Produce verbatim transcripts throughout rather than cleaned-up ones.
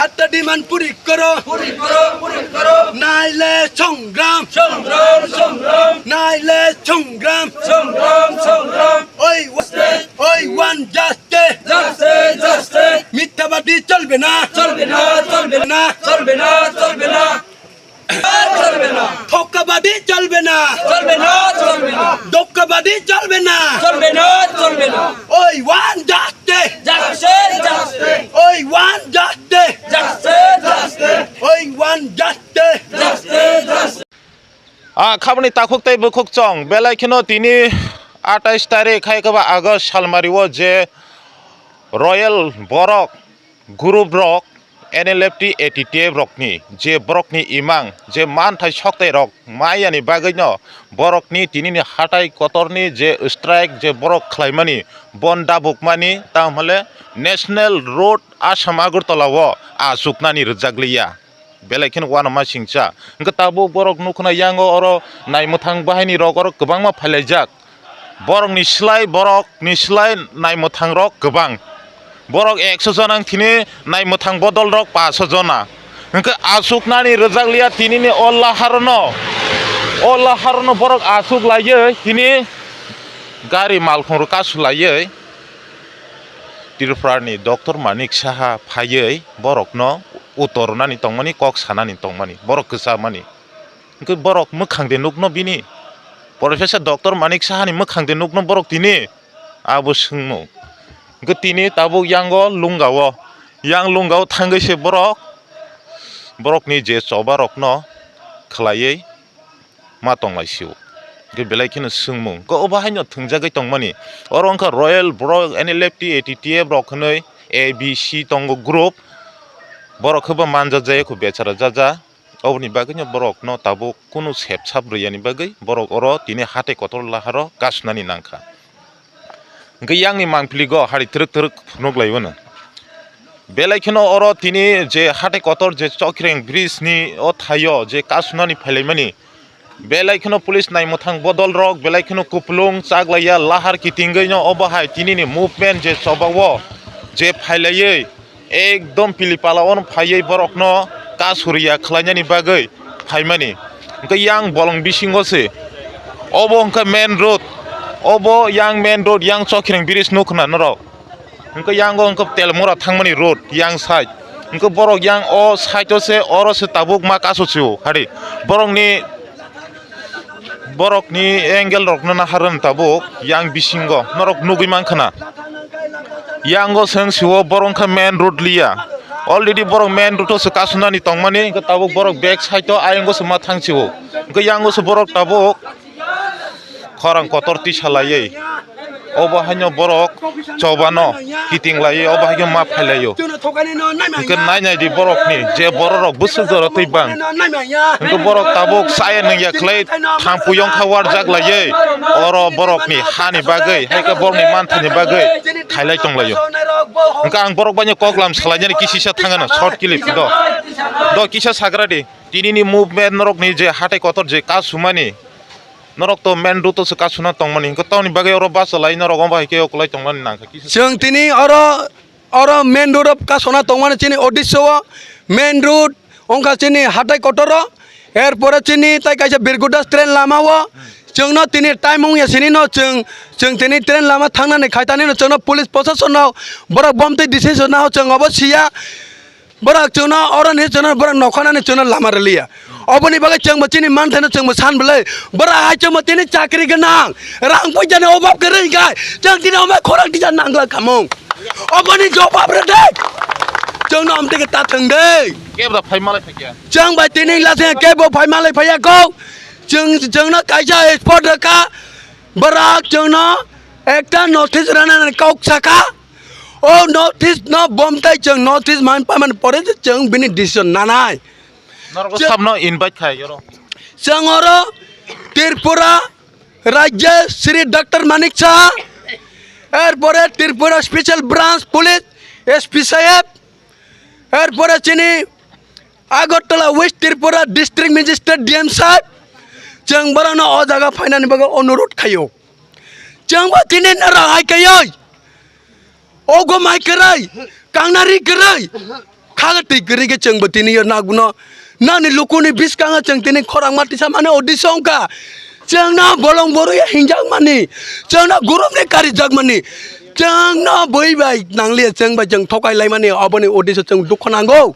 আটটা ডিমান্ড পুরি করো। পুরি করো, পুরি করো। নাইলে সংগ্রাম। সংগ্রাম, সংগ্রাম। নাইলে সংগ্রাম। সংগ্রাম, সংগ্রাম। ওই ওয়া-, ওই ওয়ান জাস্টিস। Justice, justice. মিথ্যাবাদী চলবে না। চলবে না, চলবে না। চলবে না, চলবে না। চলবে না। ধোকাবাদী চলবে না। চলবে না, চলবে না। ধোকাবাদী চলবে না। চলবে না, চলবে না। We want justice. Justice, justice. We want justice. Justice, justice. We want justice. Justice, justice. Ah, khabani takhuk tei bukhuk chong, belai kheno tini atais tarik hai khe ba August salmari o je royal borok group rok, N L F T, A T T F rokni je borokni imang, je manthai soktai rok mayani bagwino borokni tinini hatai kotorni je strike je borok khlaimani, bon dabukmani, tamhole National Road Assam Agartala o achuknani rwjakliya. Belai kheno uanama singcha. Hwnkhe tabuk borok nukhna yango oro naimwthang bahaini rok oro kwbangma phailaijak. Borokni slai, borokni slai naimwthang rok kwbang. Borok ekso jona wng thini naimwthang bodol rok paso jona. Hwnkhe achuknani rwjakliya tinini o laharono. O laharono borok achuk laiwi hini gari malkhung rok kasu laiwi Tripurani Doctor Manik Saha phaiwi borokno uttor rwnani tongmani, kok sanani tongmani, borok kwchamani. Hwnkhe borok mwkhang de nukno bini? Professor Doctor Manik Sahani mwkhang de nukno borok tini? Abo swngmung. Hwnkhe tini tabuk yango lungao, yang lungao thangwi se borok, borokni je choba rokno khlaiwi ma tonglai sio. Hwnkhe belai kheno swngmung. Hwnkhe obo haino thwngjagwi tongmani. Oro wngkha royal borok, N L F T, A T T F rok hwnwi A B C tongo group. Borok khe bo manjak jaya kho bechara jaja. Oboni bagwino borokno tabuk kunu sepsap rwiyani bagwi borok oro tini hatai kotor laharo kasunani nangkha. Hwnkhe yangni mangpiligo hari twrwk twrwk phunuk laiwino. Belai kheno oro tini je hatai kotor je Chokreng bridge ni o thaio je kasunani phailaimani, belai kheno police naimwthang bodol rok belai kheno kupulung chaklaiya lahar kitingwino obo hai tinini movement je chobao je phailaiwi ekdom pili pala ono phaiwi borokno kasuriya khlainani bagwi phaimani. Hwnkhe yang bolong bisingo se. Obo hwnkhe main road. Obo yang main road, yang Chokreng bridge nukho na norok. Hwnkhe yango hwnkhe Telmura thangmani road, yang side. Hwnkhe borok yang o side o se, oro se tabuk ma kasu sio, hari. Borokni Borokni angle rokno naharwng tabuk yang bisingo norok nugwi mankha na. Yango swng sio borok wngkha main road liya. Already borok main road o se kasunani tongmani, hwnkhe tabuk borok back side o ayang o se ma thang sio. Hwnkhe yango se borok tabuk khorang kotor tisa laiwi. Obo haino borok chobano kiting laiwi, obo haikhe ma phailaio. Hwnkhe nai nai di borokni je bororok bwswk jora twi bang. Hwnkhe borok tabuk chaya nungya khlai thampui yongkha warjak laiwi. Oro borokni hani bagwi, haikhe borokni manthani bagwi khailai tonglaio. Hwnkhe ang borok baino koklam salainani kisisa thangano short clip do. Do kisa sagra di. Tinini movement norokni je hatai kotor je kasumani. Norok to main road o se kasuna tongmani, hwnkhe tamoni bagwi oro bachalai norok omo hai khe okolai tongmani nangkha kisa. Chwng tini oro, oro main road o kasuna tongmani chini Odisha o main road wngkha chini hatai kotor o, er pore chini tai kaisa Birgudas train lama o chwngno tini time wngya sini no chwng, chwng tini train lama thangnani khaitani no chwngno police proshasonno borok bomtwi decision nao chwng obo siya. Borok chwngno oro ni chwngno borok nokhanani chwngno lama rwliya. Oboni bagwi chwngbo chini manthaino chwngbo san bwlai. Borok hai chwngbo tini chakri gwnang, rang puijani obab kwrwi hwnkhe chwng tini omo khorang tisa nangla khamung. Oboni jobab rwdi. Chwngno amtwi khe ta thwngdi. Kebra phai malai phaiya. Chwng bai tini lasing kebo phai malai phaiya kho. Chwng, chwngno kaisa spot rwkha. Borok chwngno ekta notice rwnani kok saka. O notice no bomtai chwng notice man paimani pore se chwng bini decision nanai. Norok Chwng sabno invite khai oro. Chwng oro Tripura Rajya Shri Doctor Manik Saha, er pore Tripura Special Branch Police S P saheb, er pore chini Agartala West Tripura District Magistrate D M saheb, chwng borokno o jaga phainani bagwi onurot khaio. Chwngbo tini nara hai kaioi. Ogo mai kwrwi, kangnari kwrwi, kha twi kwrwi khe chwngbo tini yo nagno nani lukuni bwskango chwng tini khorang ma tisa mani audition wngkha. Chwngno bolong borwi hinjak mani, chwngno gurumni karijak mani, chwngno bui bai nangliya chwng bai chwng thokai lai mani, oboni audition chwng dukho nango.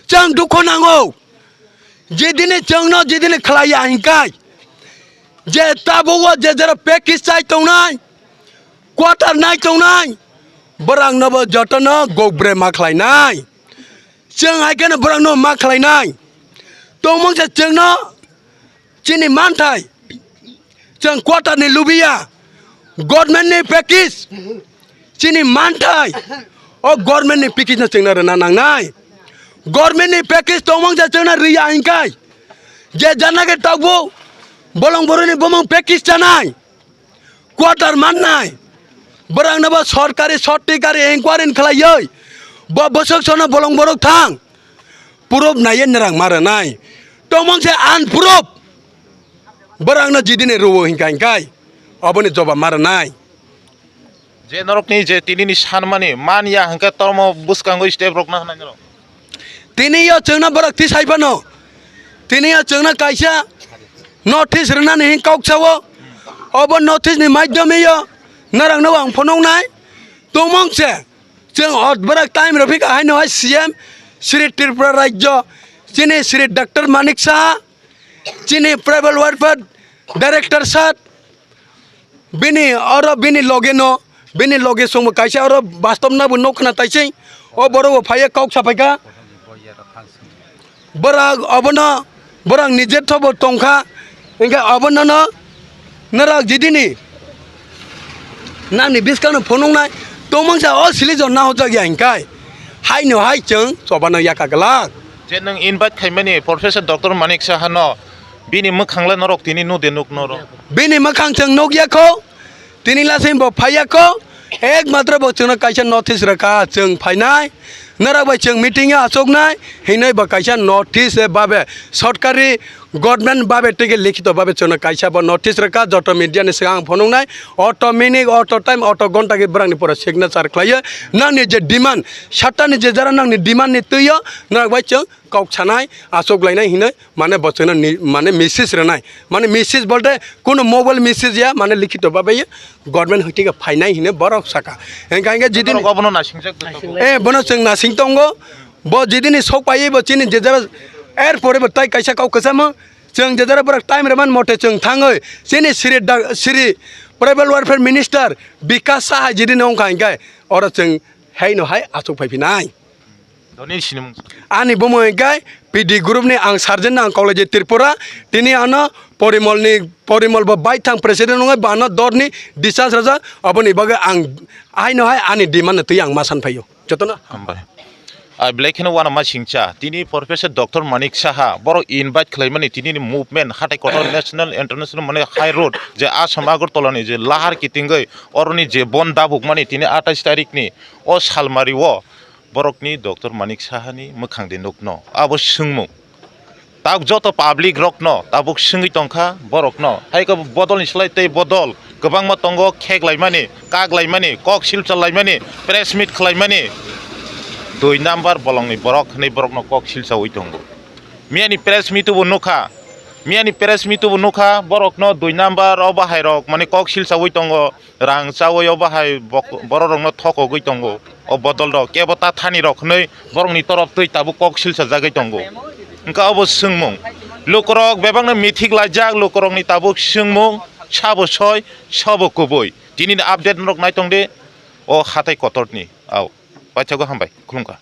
Chwng dukho nango. Jedini chwngno jedini khlaiya hinkai. Je tabuk o je jera package chai tongnai, quarter nai tongnai, borangno bo jotono gokbre ma khlainai. Chwng hai kheno borangno ma khlainai. Tongmung se chwngno chini manthai. Chwng quarter ni lubiya, government ni package, chini manthai, o government ni package no chwngno rwna nangnai. Government ni package tongmung se chwngno rwya hinkai. Je jana khe tabuk bolong boroni bumung package chanai. Quarter mannai. Borangno bo sorkari, sortikari inquiry khlaiwi bo bwswk sono bolong borok thang. Proof naiye nirang ma rwnai. Tongmung se unproof. Borangno jidini rwo hinka hinkai. Oboni jobab ma rwnai. Je norokni je tinini sanmani man ya hwnkhe tormo bwskango step rokno hwnai norok. Tini yo chwngno borok tisai phano. Tini yo chwngno kaisa notice rwnani hin kok sao. Obo notice ni maidyome yo norokno ang phunuknai. Tongmung se chwng hot borok time rw phika haino hai C M Sri Tripura Rajya chini Sri Doctor Manik Saha chini tribal welfare director sir. Bini oro bini loge no, bini loge songbo kaisa oro bastop na bo nok khna taising. O borok bo phaiya kok sapaika. Borok obono, borok nije thobo tongkha. Hingke obono no norok jidini nangni biskang no phunuknai tongmangsa o silijon na hojak ya hingkai. Hai no hai chwng choba no yaka glak. Je nwng invite khaimani Professor Doctor Manik Saha no, bini mwkhang le norok tini nude nuk norok. Bini mwkhang chwng nukya kho, tini lasing bo phaiya kho, ek matro bo chwngno kaisa notice rwkha, chwng phainai, norok bai chwng meeting o achuknai, hinwi bo kaisa notice babe, sorkari government babe tei likhito babe chwngno kaisa bo notice rwkha, joto media ni swkang ang phunuknai, auto minute, auto time, auto ghonta khe bwrangni pora signature khlaiyo, nangni je demand, satta ni je jara nangni demand ni twiyo, norok bai chwng kok sanai, achuk lainai hinwi, mane bo chwngno ni, mane message rwnai. Mane message bolte kono mobile message ya, mane likhito babe ya, government hwtwi khe phainai hinwi borok saka. Hingkha hingkhe jidini Borok obono nasingjak joto. Eh, bono chwng nasing tongo. Bo jidini sok paiwi bo chini jejara, er pore bo tai kaisa kok kwchamo. Chwng jejara borok time rwman mote chwng thangwi chini Sri da-, Sri Tribal Welfare Minister Bikash Saha jidini wngkha hingkhe oro chwng haino hai achuk phaiphinai. Doni sinimung. Ani bumung hingkhe P D group ni ang sergeant ang College Tripura. Tini ano Porimol ni, Porimol bo baithang president wngnai, bo ano dor ni discharge rwjak. Aboni bagwi ang haino hai ani demand no twi ang ma san phaio. Jotono. Hambai. Ai belai kheno uanama singcha. Tini Professor Doctor Manik Saha borok invite khlaimani tini ni movement hatai kotor national international mane high road je Assam Agartala ni je lahar kitingwi oroni je bon dabuk mani tini atais tarik ni o salmari o borokni Doctor Manik Sahani mwkhang de nukno abo swngmung. Tak joto public rokno tabuk swngwi tongkha borokno. Hai khe bodolni slai tei bodol kwbangma tongo, khek laimani, kak laimani, kok silcha laimani, press meet khlaimani. Dui number bolongni borok hwnwi borokno kok silchawi tongo. Miyani press meet bo nukha, miyani press meet bo nukha, borokno dui number o bahairok mani kok silchawi tongo. Rang chawi o bahai bok-, borok rokno thokogwi tongo. O bodol rok kebo ta thani rok hwnwi borokni torop twi tabuk kok silsa jagwi tongo. Wngkha obo swngmung. Lukurok bebakno mithik laijak, lukurokni tabuk swngmung, sabo soi, sabo kubui. Tini ni update norok nai tong di o hatai kotorni. Au. Paithago hambai. Khulumkha.